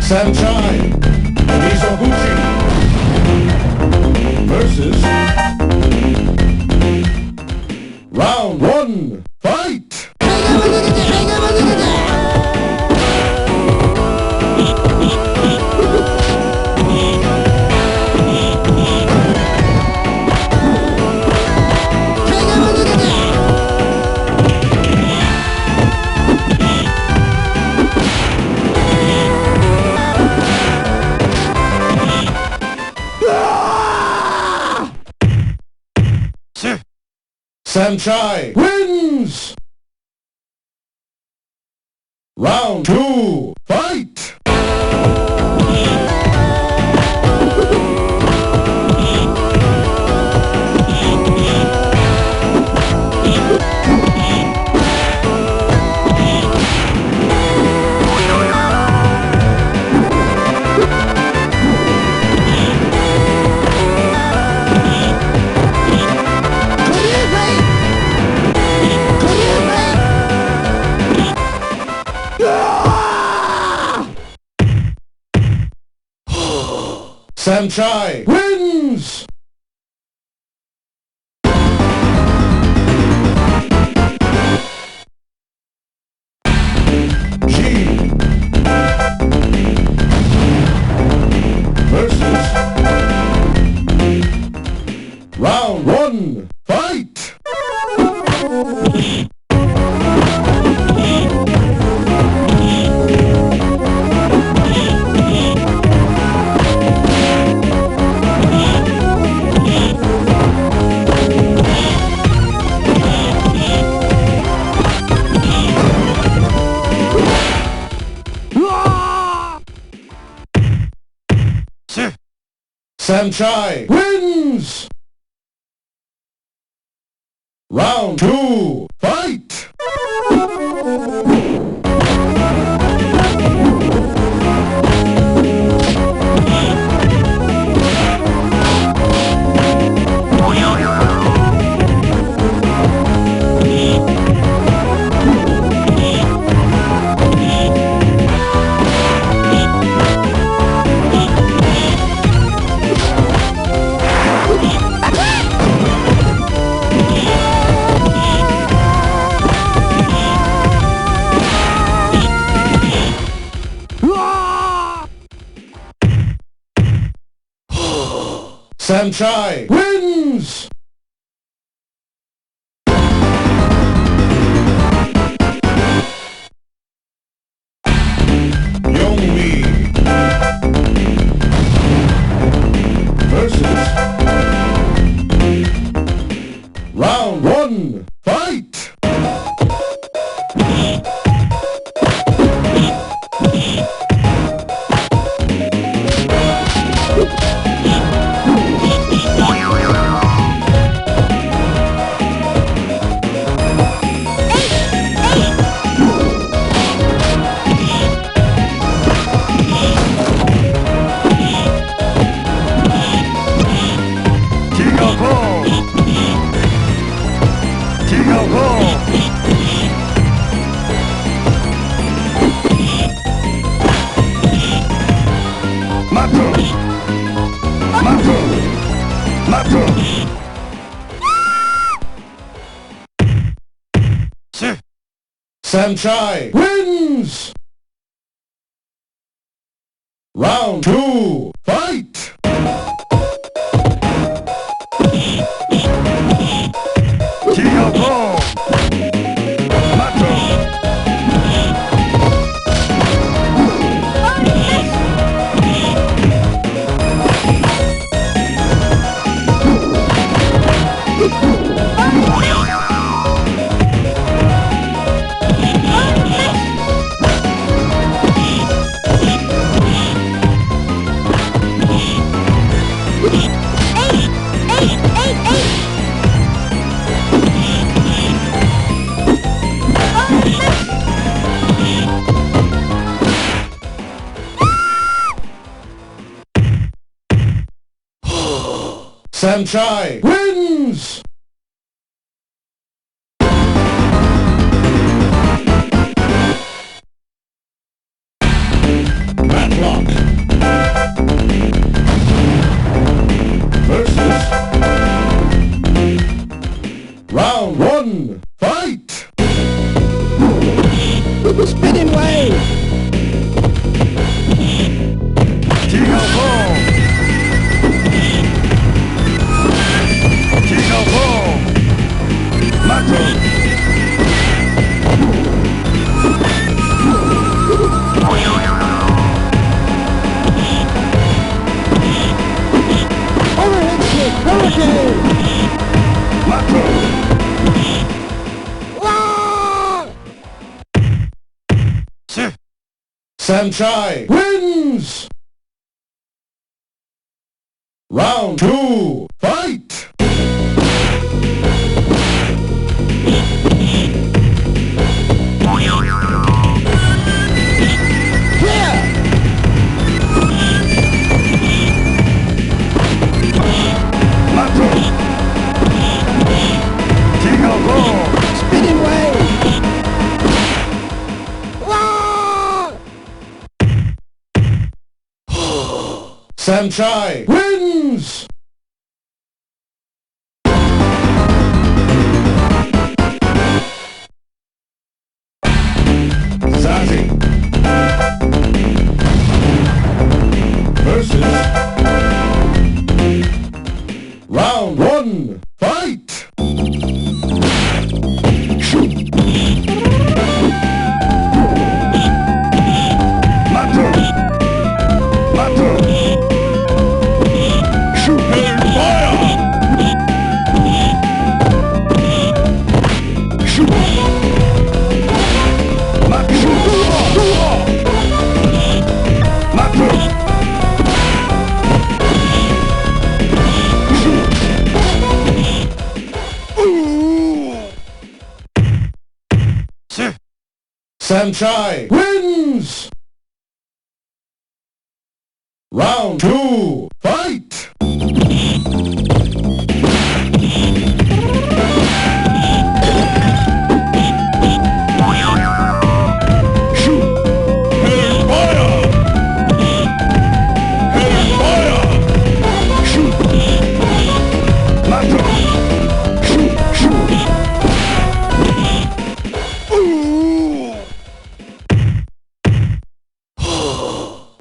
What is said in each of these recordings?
Samchai Mizoguchi versus Round 1, fight! Samchai wins! Round 2, fight! Samchai wins! G versus Round 1, fight! Samchai wins! Round 2, fight! Samchai wins! Yongmi versus Round 1, fight! Samchai wins! Round 2, fight! Samchai wins! Matlock versus Round 1, fight! Spinning wave! Overhead kick! Hurricane! Ah! Sanchai wins! Round 2, fight! Yeah! Spinning wave! Ah! Sanchai wins! Zazie versus Round 1, fight! Sanchai wins! Round 2, fight!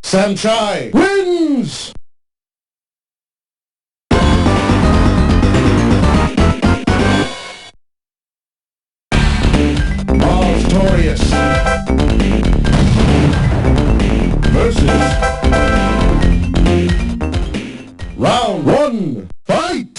Sanchai wins! Mars Torius versus Round 1, fight!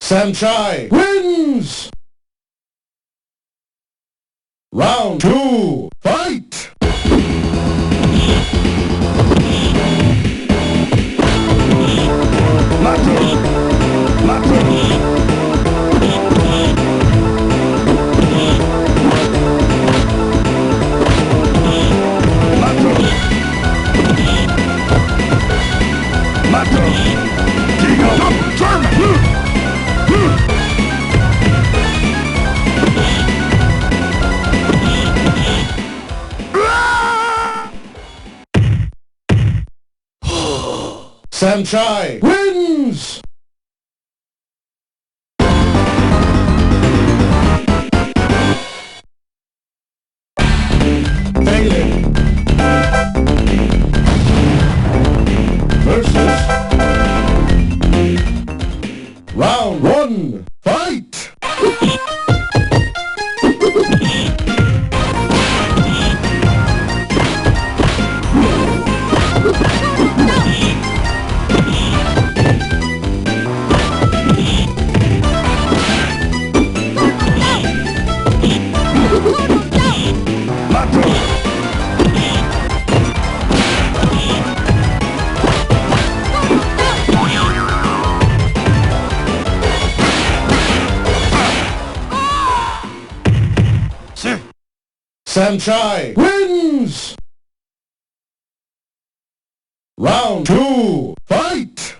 Sanchai wins! Round 2, fight! Sanchai wins! Phelan versus Round 1, fight! Samchai wins! Round 2, fight!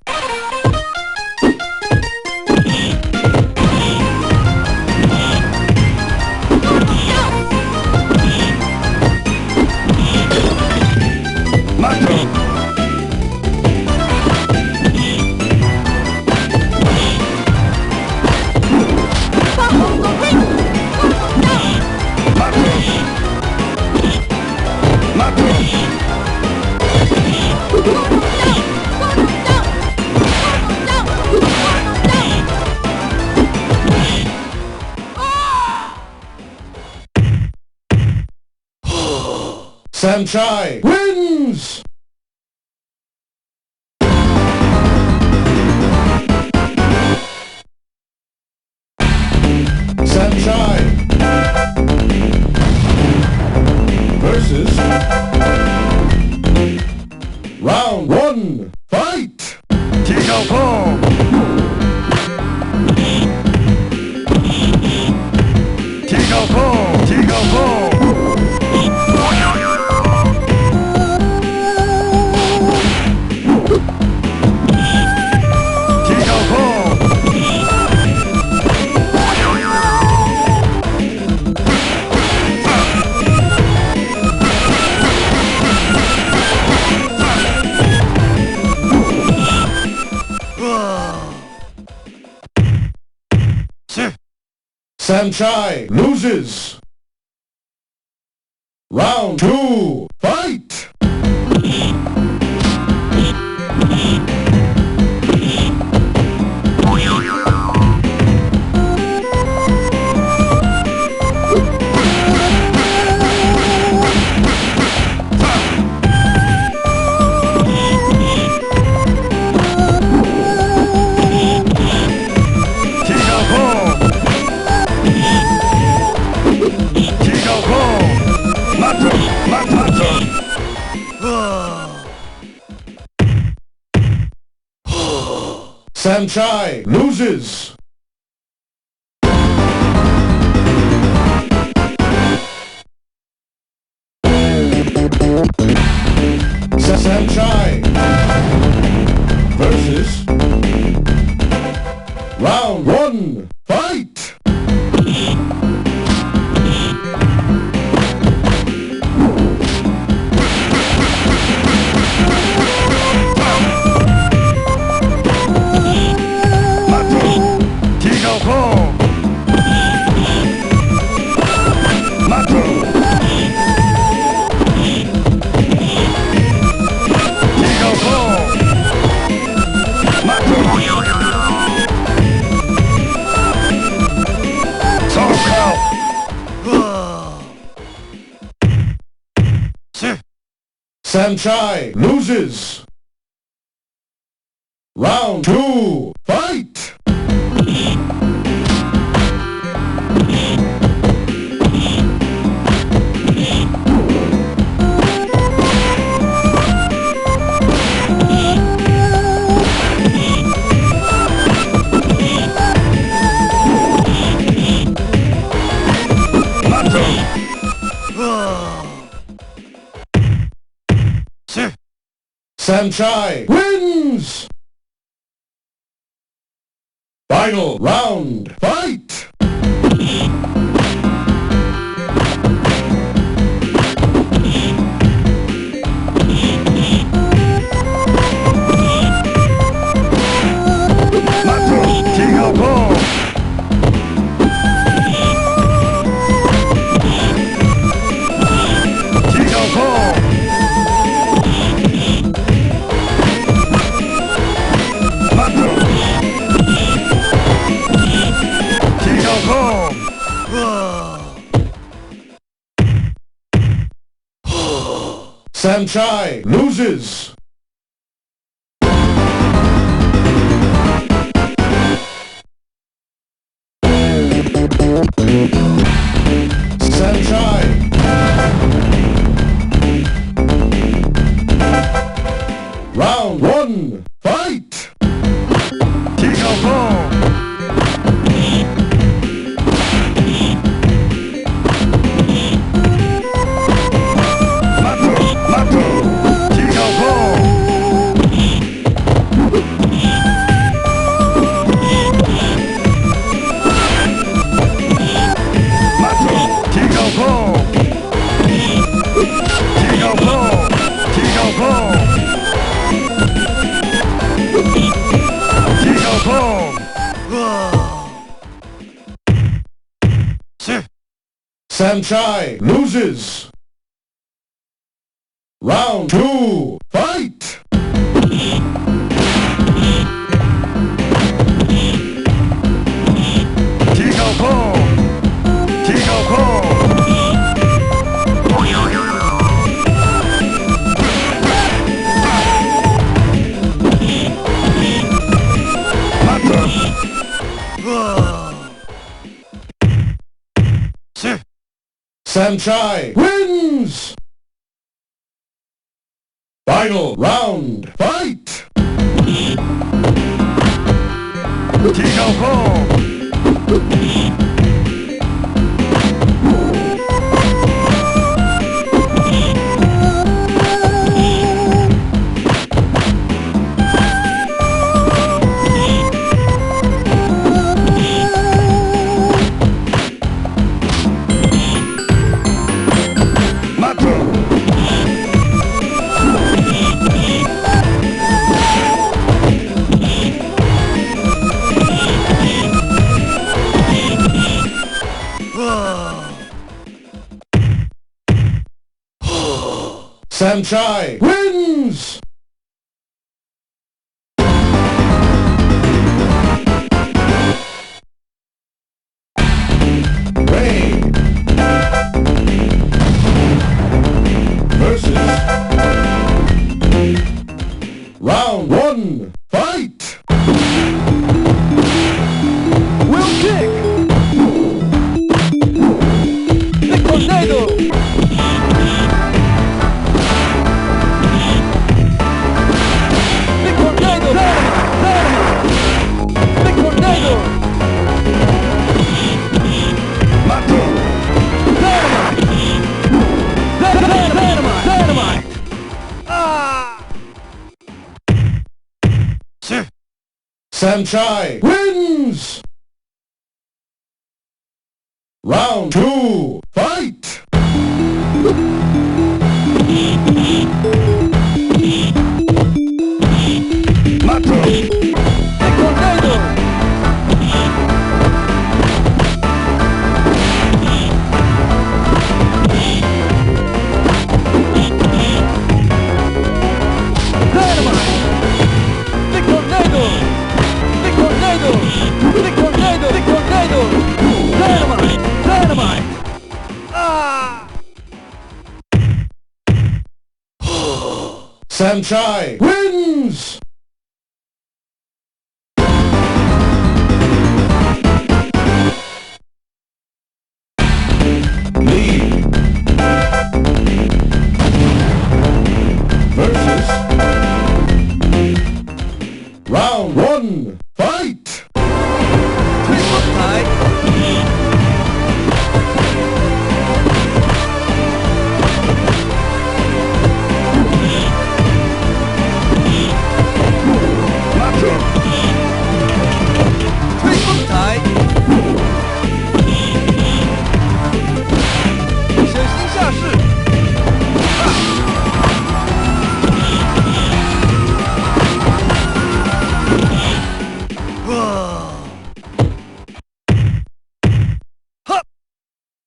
Samchai wins! Samchai versus Round 1, fight! Samchai loses. Round 2, fight! Samchai loses. Samchai versus Round 1, fight! Samchai loses. Round 2, fight! Samchai wins! Final round, fight! Samchai loses. Samchai. Round 1, fight! Sanchai loses. Round 2, fight! Sanchai wins! Final round, fight! Sanchai wins! Ray versus Round 1, fight! Will kick! Big tornado! Big tornado! Dynamite! Dynamite! Big tornado! Dynamite! Dynamite! Dynamite! Ah! Sanchai wins! Round 2, fight! Big tornado! Dynamite! Big tornado! Big tornado! Big tornado! Big tornado! Dynamite! Dynamite! Ah! Sanchai wins! Lee versus Round 1, fight! 推风台！推风台！小心下士！啊！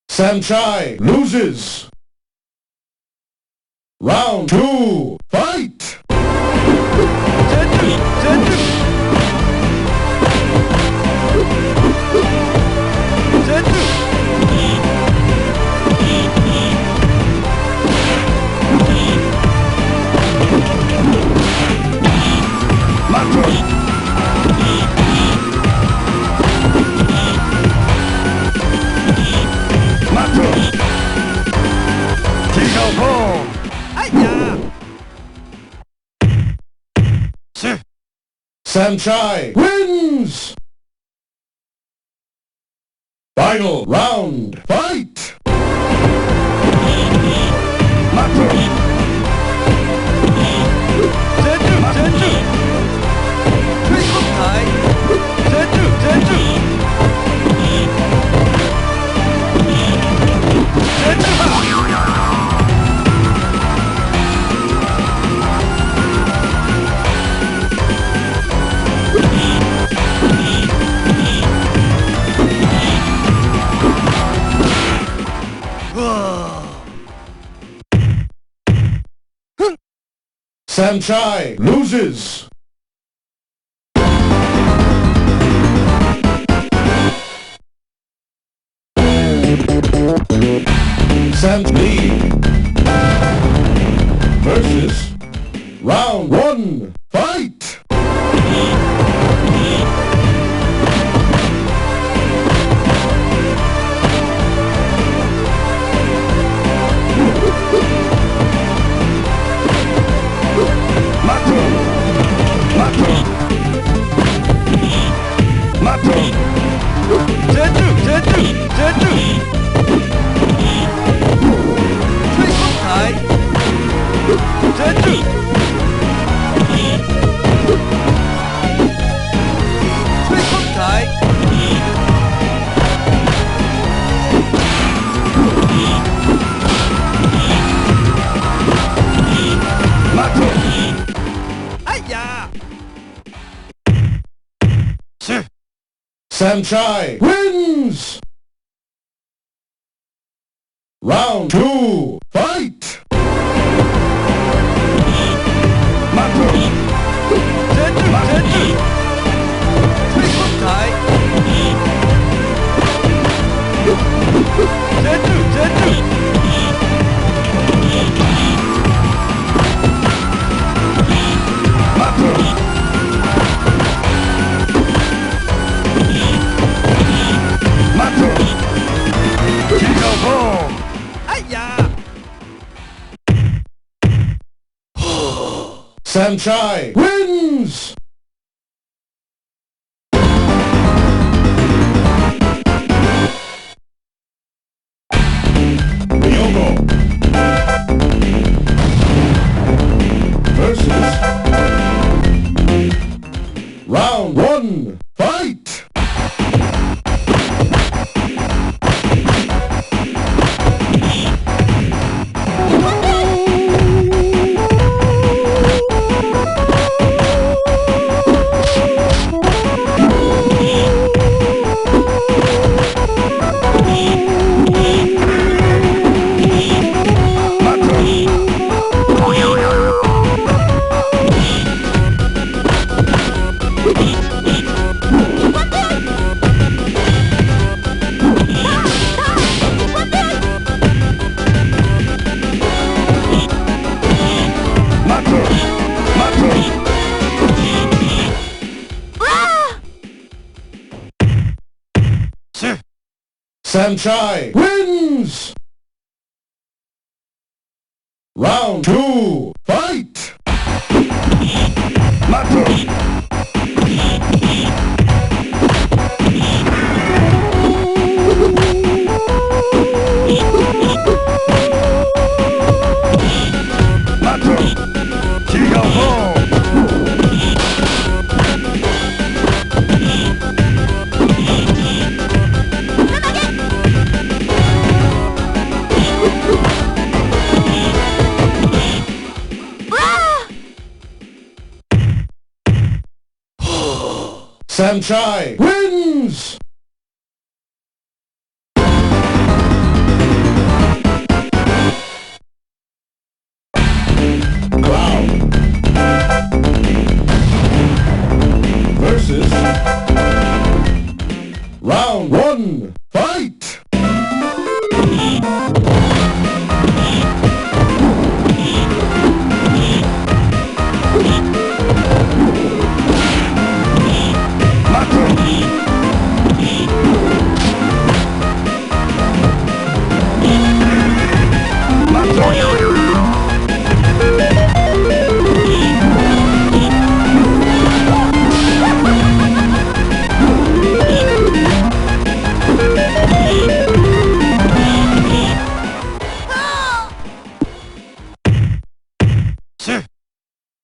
Sanchai loses. Round 2, fight! 粘住！粘住！粘住！哎呀！ Sanchai wins! Final round, fight! 粘住！粘住！推风台！粘住！粘住！粘住！ Sanchai loses. Sam Lee versus round 1, fight! Sanchai wins! Round 2, fight! Sanchai wins! Ryogo versus round 1, fight! Sanchai wins! Round 2, fight! Sanchai wins! Cloud versus round 1, fight!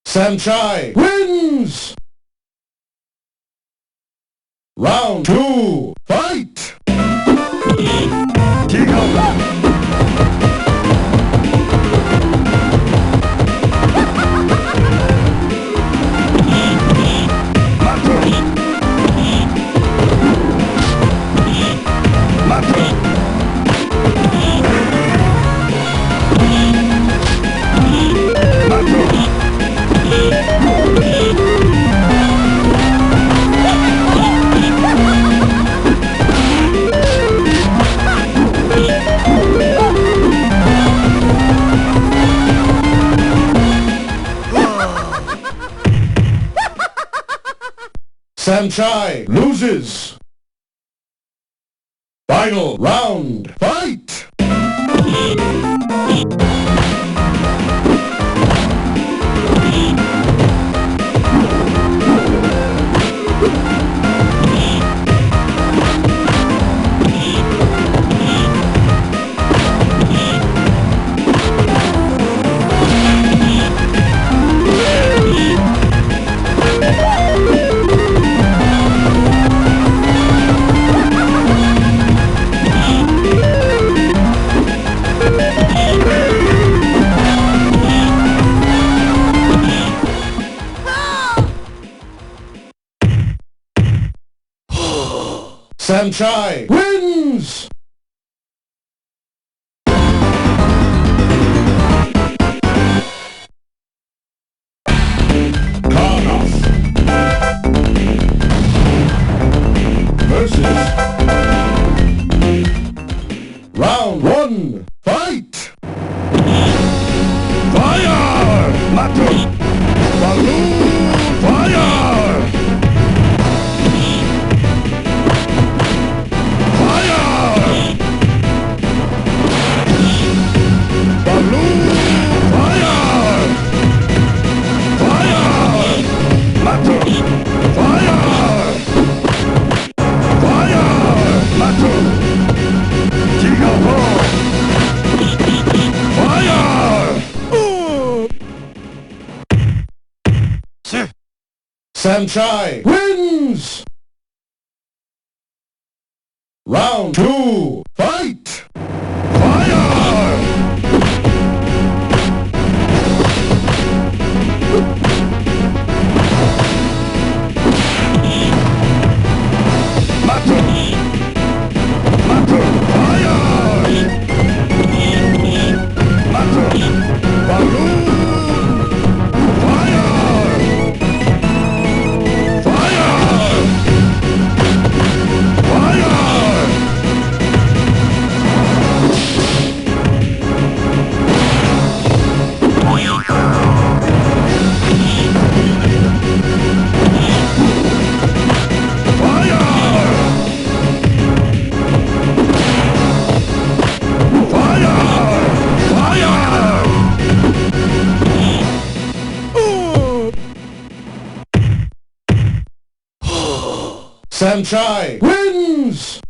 Sanchai wins! Round 2, fight! Sanchai loses. Final round, fight! Sanchai wins! Karnoth versus Round 1, fight! Fire! Matu! Balloon! Fire! Fire! Balloon! Fire! Fire! Matu! Fire! Fire! Matu! Giga Fire! Sanchai wins! Round 2, fight! Fire! Matu! Matu! Fire! Matu! Balloon! Fire! Fire! Fire! Fire! Fire! Fire! Sanchai wins!